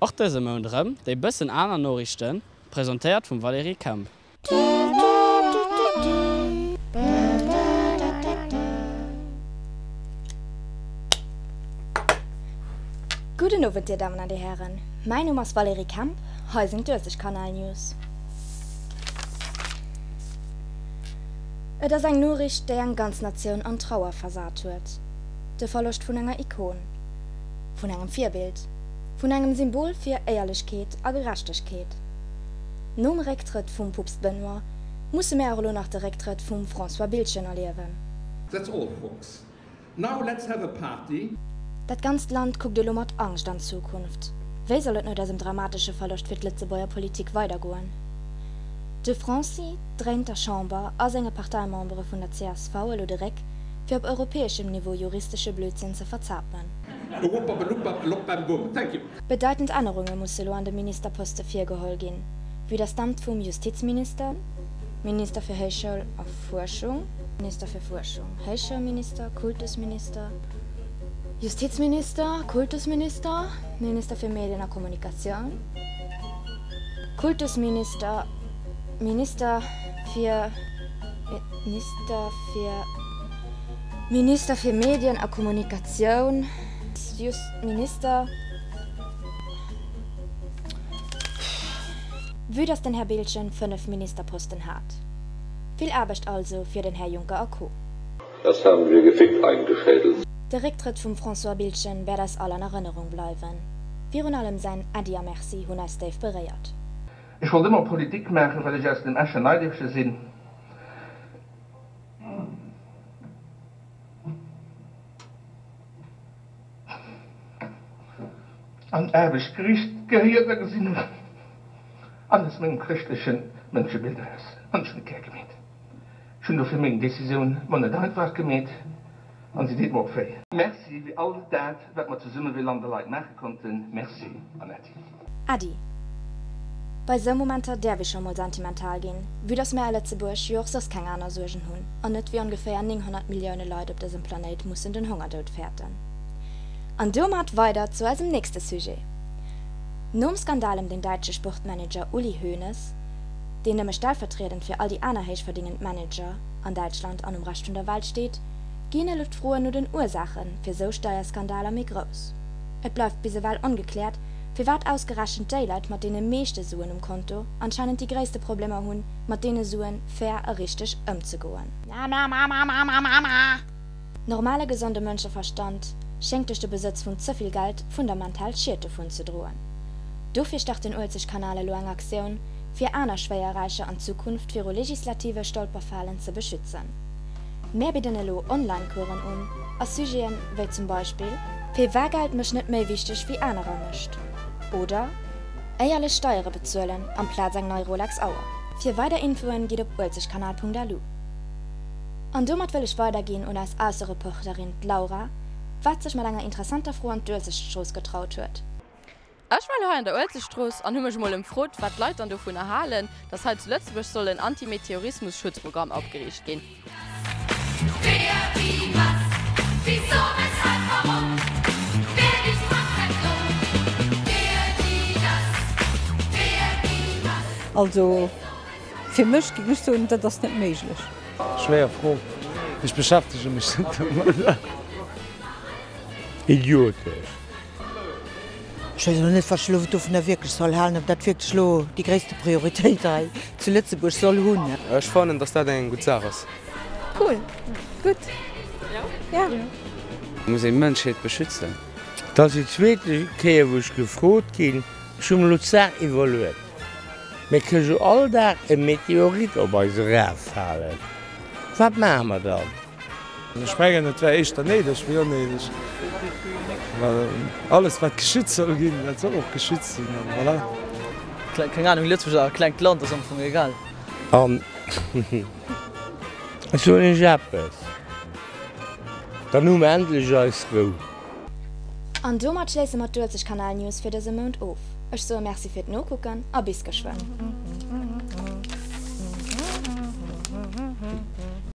Och dëse Mount erëm déi bëssen aner Noriichten, presentéiert vum Valérie Kemp. Gudden Owend dir Dammen an dir Hären, mäin Numm ass Valérie Kemp, hei sinn d'Uelzechtkanal News. Et ass eng Noriicht, déi eng ganz Natioun an Trauer versat huet, de Verloscht vun enger Ikon, vun engem Virbild, vun engem Symbol fir Éierlechkeet a Gerechtegkeet. Nom Récktrëtt vum Poopst Benoît musse mär och elo nach de Récktrëtt vum François Biltgen erliewen. That's all folks. Now let's have a party. Dat ganzt Land kuckt elo mat Angscht an d'Zukunft. Wéi soll et no dësem dramatesche Verloscht fir d'Lëtzebuerger Politik weidergoen? De Franci dréint der Chamber a senge Parteimembere vun der csv elo de Réck, fir op europäeschem Niveau juristesche Blödsinn ze verzapen. Bedeitend Ännerunge musse lo an de Ministerposte virgeholl ginn, vue dass d'Amt vum Justizminister, Minister fir Héichschoul a Fuerschung, Minister fir Fuerschung, Héichschoulminister, Kultusminister, Justizminister, Kultusminister, Minister fir Medien a Kommunikatioun, Kultusminister, Minister fir Minister fir Minister fir Medien a Kommunikatioun, Just Minister. Vue dass den Här Biltgen 5 Ministerposten hat. Vill Aarbecht also fir den Här Juncker a Co. Das haben wir gefickt eingeschädelt. De Récktrëtt vum François Biltgen wäert eis all an Erënnerung bleiwen. Virun allem säin Äddi a Merci hunn eis déif beréiert. Ech wollt ëmmer Politik maachen, well ech aus dem Escher Neidierfche sinn. An d'Aarbecht gericht gehéiert a gesinn hunn, an aus mengem chrëschtleche Mënschebild eraus, an ech hunn et gär gemeet. Ech hunn dofir meng Decisioun mer net einfach gemeet, an si deet mer och wéi. Merci fir all dat, wat mer zesumme wéi Land a Leit maache konnten. Merci an Äddi. Äddi. Bei sou Momenter däerf ee scho mol sentimental ginn, vue dass mär a Lëtzebuerg jo och soss keng aner Suergen hunn an net wéi ongeféier 900 Millioune Leit op dësem Planéit mussen den Hongerdoud fäerten. An domat weider zu eisem nächste Sujet. Nom Skandal ëm den däitsche Sportmanager Uli Hoeneß, deen nëmme stellvertriedend fir all déi aner héichverdingend Manager an Däitschland an um Rescht vun der Welt steet, ginn elo d'Froen no den Ursaache fir sou Steierskandaler méi grouss. Et bleift bis ewell ongekläert, firwat ausgerechent déi Leit mat deene meeschte Suen um Konto anscheinend déi gréisste Problemer hunn, mat deene Suen fair a richteg ëmzegoen. Normale gesonde Mënscheverstand schéngt duerch de Besëtz vun ze vill Geld fundamental Schied dovun ze droen. Dofir start den Uelzechtkanal elo eng Aktioun, fir aner Schwéierräicher an Zukunft viru legislative Stolperfalen ze beschützen. Mär bidden elo Online-Coursen un a Sujeten wéi zum Beispill. Firwar Geld mech net méi wichteg wéi anerer mécht oder Éierlech Steiere bezuelen amplaz eng nei Rolex Auer. Fir weider Infoen gitt op uelzechtkanal.lu. An domat wëll ech weiderginn un eis Aussereporterin d'Laura, wat sech mat enger interessanter Fro an d'Uelzechtstrooss getraut huet. Ech war elo hei an der Uelzechtstrooss an hu mech emol emfrot, wat d'Leit dann dovunner halen, dass hei zu Lëtzebuerg soll en Anti-Meteorismus-Schutzprogramm opgeriicht ginn. Also fir mech géing ech soen, dat ass net méiglech. Schwéier Fro, ech beschäftege mech net domadder. Idiotesch. Ech weess elo net, wat ech elo dovunner wierklech soll halen, ob dat wierklech elo déi gréisste Prioritéit hei zu Lëtzebuerg soll hunn. Ech fannen, dass dat eng gutt Saach ass. Cool, gutt, jo. Muss een d'Mënschheet beschützen? Et ass déi zweete Kéier wou ech gefrot ginn. Ech hu mer elo d'Saach iwwerluet. Mir kënnt jo all Dag e Meteorit op eis eraffalen. Wat maache mer dann? Ech mengen, et wär éischter néideg wéi onnéideg, well alles, wat geschützt soll ginn, dat soll och geschützt sinn, an voilà. Keng Ahnung, Lëtzebuerg ass e klengt Land, ass am Fong egal. An ech soen Iech eppes, dann hu mer endlech eis Rou. An domat schléisse mer d'Uelzechtkanal News fir dëse Mount of. Ech soe Merci fir d'Nokucken a bis geschwënn.